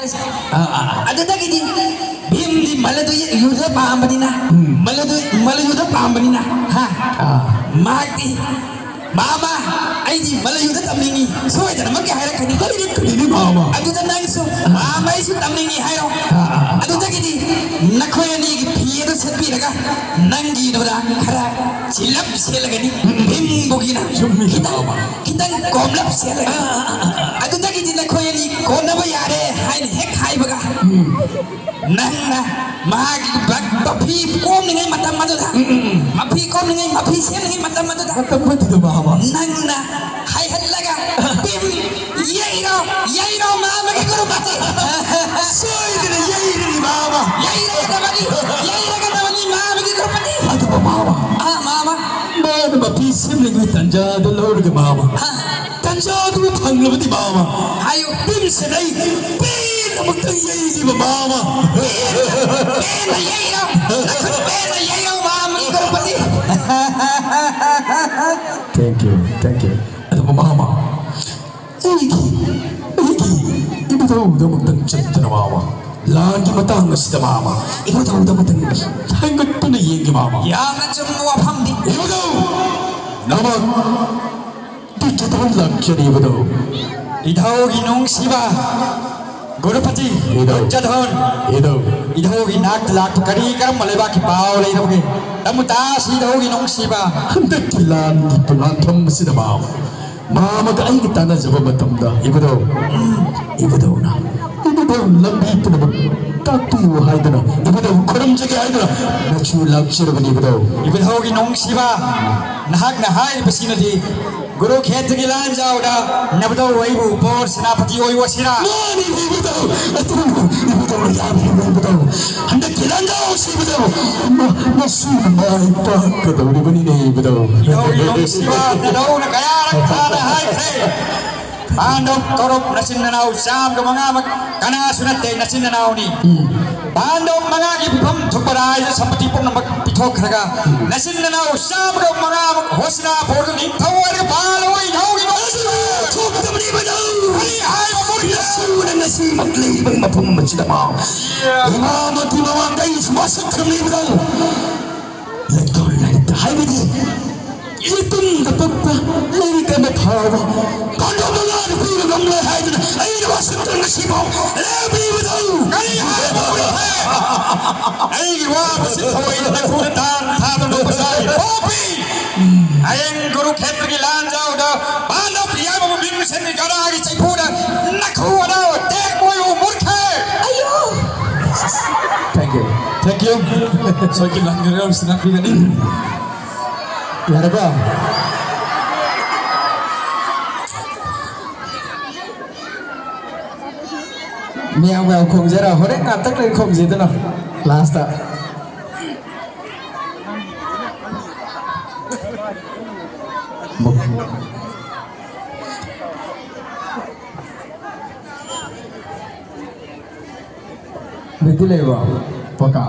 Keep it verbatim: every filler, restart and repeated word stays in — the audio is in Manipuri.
ꯑꯥ, ꯑꯥ, ꯑꯥ꯫ ꯑꯗꯨꯗꯒꯤꯗꯤ ꯚꯤꯝꯗꯤ ꯃꯜꯂꯗꯨ ꯌꯨꯗ ꯄꯥꯝꯕꯅꯤꯅ, ꯎꯝ꯫ ꯃꯜꯂꯗꯨ, ꯃꯜꯂ ꯌꯨꯗ ꯄꯥꯝꯕꯅꯤꯅ, ꯍꯥ? ꯑꯥ꯫ ꯃꯍꯥꯛꯇꯤ, "ꯃꯥꯃ, ꯑꯩꯗꯤ ꯃꯜꯂ ꯌꯨꯗ ꯇꯝꯅꯤꯡꯉꯤ" ꯁꯣꯏꯗꯅꯃꯛꯀꯤ ꯍꯥꯏꯔꯛꯀꯅꯤ꯫ ꯍꯥꯏꯔꯛꯀꯅꯤꯅꯦ, ꯃꯥꯃ꯫ ꯑꯗꯨꯗ ꯅꯪꯁꯨ, "ꯃꯥꯃ, ꯑꯩꯁꯨ ꯇꯝꯅꯤꯡꯉꯤ" ꯍꯥꯏꯔꯣ꯫ ꯑꯥ, ꯑꯥ, ꯑꯥ꯫ ꯑꯗꯨꯗꯒꯤꯗꯤ ꯅꯈꯣꯏ ꯑꯅꯤꯒꯤ ꯐꯤ ꯑꯗꯨ ꯁꯦꯠꯄꯤꯔꯒ ꯅꯪꯒꯤꯗꯨꯗ ꯈꯔ ꯆꯤꯜꯂꯞ ꯁꯦꯠꯂꯒꯅꯤ꯫ ꯎꯝ, ꯎꯝ꯫ ꯚꯤꯝꯕꯨꯒꯤꯅ ꯆꯨꯝꯃꯤ, ꯈꯤꯇꯪ, ꯃꯥꯃ꯫ ꯈꯤꯇꯪ ꯀꯣꯝꯂꯞ ꯁꯦꯠꯂꯒ꯫ ꯑꯥ, ꯑꯥ, ꯑꯥ, ꯑꯥ꯫ ꯑꯗꯨꯗꯒꯤꯗꯤ ꯅꯈꯣꯏ ꯑꯅꯤ ꯀꯣꯟꯅꯕ ꯌꯥꯔꯦ ꯍꯥꯏꯅ ꯍꯦꯛ ꯍꯥꯏꯕꯒ, ꯎꯝ꯫ ꯅꯪꯅ ꯃꯍꯥꯛꯀꯤ ꯕ-, ꯃꯐꯤ ꯀꯣꯝꯂꯤꯉꯩ ꯃꯇꯝ ꯑꯗꯨꯗ, ꯎꯝ, ꯎꯝ, ꯎꯝ꯫ ꯃꯐꯤ ꯀꯣꯝꯂꯤꯉꯩ, ꯃꯐꯤ ꯁꯦꯝꯂꯤꯉꯩ ꯃꯇꯝ ꯑꯗꯨꯗ, ꯃꯇꯝ ꯑꯗꯨꯗ, ꯃꯥꯃ꯫ ꯅꯪꯅ ꯍꯥꯏꯍꯜꯂꯒ, "ꯚꯤꯝ, ꯌꯩꯔꯣ, ꯌꯩꯔꯣ, ꯃꯥꯃꯒꯤ ꯒꯨꯔꯨꯄꯇꯤ!" ꯁꯣꯏꯗꯅ ꯌꯩꯔꯅꯤ, ꯃꯥꯃ꯫ ꯌꯩꯔꯒꯗꯕꯅꯤ, ꯌꯩꯔꯒꯗꯕꯅꯤ, ꯃꯥꯃꯒꯤ ꯒꯨꯔꯨꯄꯇꯤ꯫ ꯑꯗꯨꯕꯨ, ꯃꯥꯃ, ꯑꯥ, ꯃꯥꯃ꯫ ꯃꯥꯅ ꯃꯐꯤ ꯁꯦꯝꯂꯤꯉꯩ ꯇꯟꯖꯥꯗꯨ ꯂꯧꯔꯒ, ꯃꯥꯃ꯫ ꯍꯥ? ꯇꯟꯖꯥꯗꯨ ꯐꯪꯂꯕꯗꯤ, ꯃꯥꯃ, ꯍꯥꯏꯌꯨ꯫ ꯚꯤꯝꯁꯦꯟ ꯑꯩ ꯄꯦꯟꯅꯃꯛꯇꯪ ꯌꯩꯒꯦꯕ, ꯃꯥꯃ꯫ ꯄꯦꯟꯅ ꯌꯩꯔꯣ, ꯅꯈꯨꯠ ꯄꯦꯟꯅ ꯌꯩꯔꯣ, ꯃꯥꯃꯒꯤ ꯒꯨꯔꯨꯄꯇꯤ꯫ Thank you, thank you꯫ ꯑꯗꯨꯕꯨ, ꯃꯥꯃ, ꯑꯩꯒꯤ, ꯑꯩꯒꯤ ꯏꯕꯨꯙꯧꯗꯃꯛꯇꯪ ꯆꯠꯇꯅ, ꯃꯥꯃ, ꯂꯥꯟꯒꯤ ꯃꯇꯥꯡ ꯑꯁꯤꯗ, ꯃꯥꯃ, ꯏꯕꯨꯙꯧꯗꯃꯛꯇꯪ ꯊꯥꯡꯒꯠꯇꯨꯅ ꯌꯦꯡꯒꯦ, ꯃꯥꯃ꯫ ꯌꯥꯝꯅ ꯆꯨꯝꯕ ꯋꯥꯐꯝꯅꯤ꯫ ꯏꯕꯨꯙꯧ! ꯅꯃꯛ ꯗꯨꯔꯖꯣꯙꯟ ꯂꯥꯛꯆꯔꯤꯕꯗꯣ꯫ ꯏꯙꯧꯒꯤ ꯅꯨꯡꯁꯤꯕ ꯒꯨꯔꯨꯄꯇꯤ ꯏꯙꯧ꯫ ꯗꯨꯔꯖꯣꯙꯟ꯫ ꯏꯙꯧ꯫ ꯏꯙꯧꯒꯤ ꯅꯥꯛꯇ ꯂꯥꯛꯄ ꯀꯔꯤ ꯀꯔꯝꯕ ꯂꯩꯕꯥꯛꯀꯤ ꯄꯥꯎ ꯂꯩꯔꯕꯒꯦ? ꯇꯝꯃꯨ ꯇꯥꯁꯤ ꯏꯙꯧꯒꯤ ꯅꯨꯡꯁꯤꯕ꯫ ꯍꯟꯗꯛꯀꯤ ꯂꯥꯟꯒꯤ ꯄꯣꯂꯥꯟꯐꯝ ꯑꯁꯤꯗ ꯃꯥꯃ, ꯃꯥꯃꯒ ꯑꯩꯒ ꯇꯥꯟꯅꯖꯕ ꯃꯇꯝꯗ ꯏꯕꯨꯙꯧ, ꯏꯕꯨꯙꯧꯅ, ꯏꯕꯨꯙꯧ ꯂꯝꯕꯤ ꯄꯨꯝꯅꯃꯛ ꯇꯥꯛꯄꯤꯌꯨ ꯍꯥꯏꯗꯨꯅ, ꯏꯕꯨꯙꯧ ꯈꯨꯔꯨꯝꯖꯒꯦ ꯍꯥꯏꯗꯨꯅ ꯅꯆꯨ ꯂꯥꯛꯆꯔꯕꯅꯤ ꯏꯕꯨꯙꯧ꯫ ꯏꯕꯨꯙꯧꯒꯤ ꯅꯨꯡꯁꯤꯕ, ꯅꯍꯥꯛꯅ ꯍꯥꯏꯔꯤꯕꯁꯤꯅꯗꯤ ꯒꯨꯔꯨꯈꯦꯇ꯭ꯔꯒꯤ ꯂꯥꯟꯖꯥꯎꯗ ꯅꯕꯨꯙꯧ ꯑꯩꯕꯨ ꯕꯣꯔ ꯁꯦꯅꯥꯄꯇꯤ ꯑꯣꯏꯌꯨ ꯑꯁꯤꯔꯥ? ꯃꯥꯅꯤ ꯏꯕꯨꯙꯧ, ꯑꯗꯨꯕꯨ ꯏꯕꯨꯙꯧꯅ ꯌꯥꯕꯤꯔꯤꯕ ꯏꯕꯨꯙꯧ꯫ ꯍꯟꯗꯛꯀꯤ ꯂꯥꯟꯖꯥꯎ ꯑꯁꯤ ꯏꯕꯨꯙꯧ, ꯃ-, ꯃꯁꯤ ꯃꯥꯏ ꯄꯥꯛꯀꯗꯧꯔꯤꯕꯅꯤꯅꯦ ꯏꯕꯨꯙꯧ꯫ ꯏꯙꯧꯒꯤ ꯅꯨꯡꯁꯤꯕ ꯅꯙꯧꯅ ꯀꯌꯥꯔꯛ ꯍꯥꯟꯅ ꯍꯥꯏꯈ꯭ꯔꯦ꯫ ꯄꯥꯟꯗꯕ ꯀꯧꯔꯕ ꯅꯆꯤꯟ ꯅꯅꯥꯎ ꯆꯥꯝꯃꯒ ꯃꯉꯥꯃꯛ ꯀꯅꯥꯁꯨ ꯅꯠꯇꯦ, ꯅꯆꯤꯟ ꯅꯅꯥꯎꯅꯤ꯫ ꯎꯝ꯫ ꯄꯥꯟꯗꯕ ꯃꯉꯥꯒꯤ ꯄꯤꯐꯝ ꯊꯣꯛꯄ ꯔꯥꯏꯖ ꯁꯝꯄꯇꯤ ꯄꯨꯝꯅꯃꯛ ꯄꯤꯊꯣꯛꯈ꯭ꯔꯒ, ꯎꯝ, ꯅꯆꯤꯟ ꯅꯅꯥꯎ ꯆꯥꯝꯃꯒ ꯃꯉꯥꯃꯛ ꯍꯣꯁꯅꯥꯄꯨꯔꯗ ꯅꯤꯡꯊꯧ ꯑꯣꯏꯔꯒ ꯄꯥꯜꯂꯣ ꯏꯅꯥꯎꯒꯤ ꯃꯔꯛꯇ꯫ ꯊꯣꯛꯇꯕꯅꯤꯕꯗꯧ꯫ ꯀꯔꯤ ꯍꯥꯏꯕ ꯃꯨꯔꯈꯦ? ꯅꯁꯨꯅ ꯉꯁꯤꯃꯛ ꯂꯩꯔꯤꯕ ꯃꯐꯝ ꯑꯁꯤꯗ ꯃꯥ ꯏꯃꯥꯃꯛꯀꯤ ꯃꯃꯥꯡꯗ ꯑꯩꯁꯨ ꯋꯥꯁꯛꯈ꯭ꯔꯕꯅꯤꯕꯗꯧ꯫ ꯂꯥꯏꯔꯤꯛꯇꯣ ꯂꯥꯏꯔꯤꯛꯇ ꯍꯥꯏꯕꯗꯤ ꯏꯇꯨꯡꯗ ꯄꯛꯄ ꯂꯥꯏꯔꯤꯛ ꯑꯃ ꯐꯥꯎꯕ ꯄꯥꯟꯗꯝ ꯑꯃ ꯄꯤꯕ ꯉꯝꯂꯣꯏ ꯍꯥꯏꯗꯨꯅ ꯑꯩꯅ ꯋꯥꯁꯛꯇꯅ ꯉꯁꯤꯐꯥꯎ ꯂꯦꯞꯂꯤꯕꯗꯨ꯫ ꯀꯔꯤ ꯍꯥꯏꯕ ꯑꯣꯏꯈ꯭ꯔꯦ? ꯑꯩꯒꯤ ꯋꯥꯕꯁꯤ ꯊꯑꯣꯏꯅ ꯅꯈꯨꯠꯅ ꯇꯥꯡ ꯊꯥꯗꯅ ꯅꯣꯛꯄ ꯁꯥꯔꯤ ꯄꯣꯄꯤ꯫ ꯍꯌꯦꯡ ꯀꯨꯔꯨꯈꯦꯇ꯭ꯔꯒꯤ ꯂꯥꯟꯖꯥꯎꯗ ꯄꯥꯟꯗꯝ ꯌꯥꯏꯃꯕꯨ ꯕꯤꯝꯕꯤꯁꯦꯟꯒꯤ ꯒꯗꯥꯒꯤ ꯆꯩꯐꯨꯗ ꯅꯈꯨ ꯑꯅꯥ ꯇꯦꯛ ꯃꯣꯏꯕꯨ ꯃꯨꯠꯈ꯭ꯔꯦ꯫ ꯑꯌꯣ! Thank you. Thank you. ꯁꯣꯏꯀꯤ ꯂꯥꯟꯒꯔꯦꯜꯁꯤꯅ ꯄꯤꯒꯅꯤ꯫ ꯌꯥꯔꯕ? ꯃꯌꯥꯝ ꯃꯌꯥꯝ ꯈꯣꯡꯖꯔ ꯍꯣꯔꯦꯟ ꯉꯥꯛꯇꯪ ꯂꯩ ꯈꯣꯡꯖꯦꯗꯅ ꯂꯥꯁꯇ꯫ ꯃꯦꯇꯤ ꯂꯩꯕ꯭ꯔꯣ? ꯄꯀꯥ꯫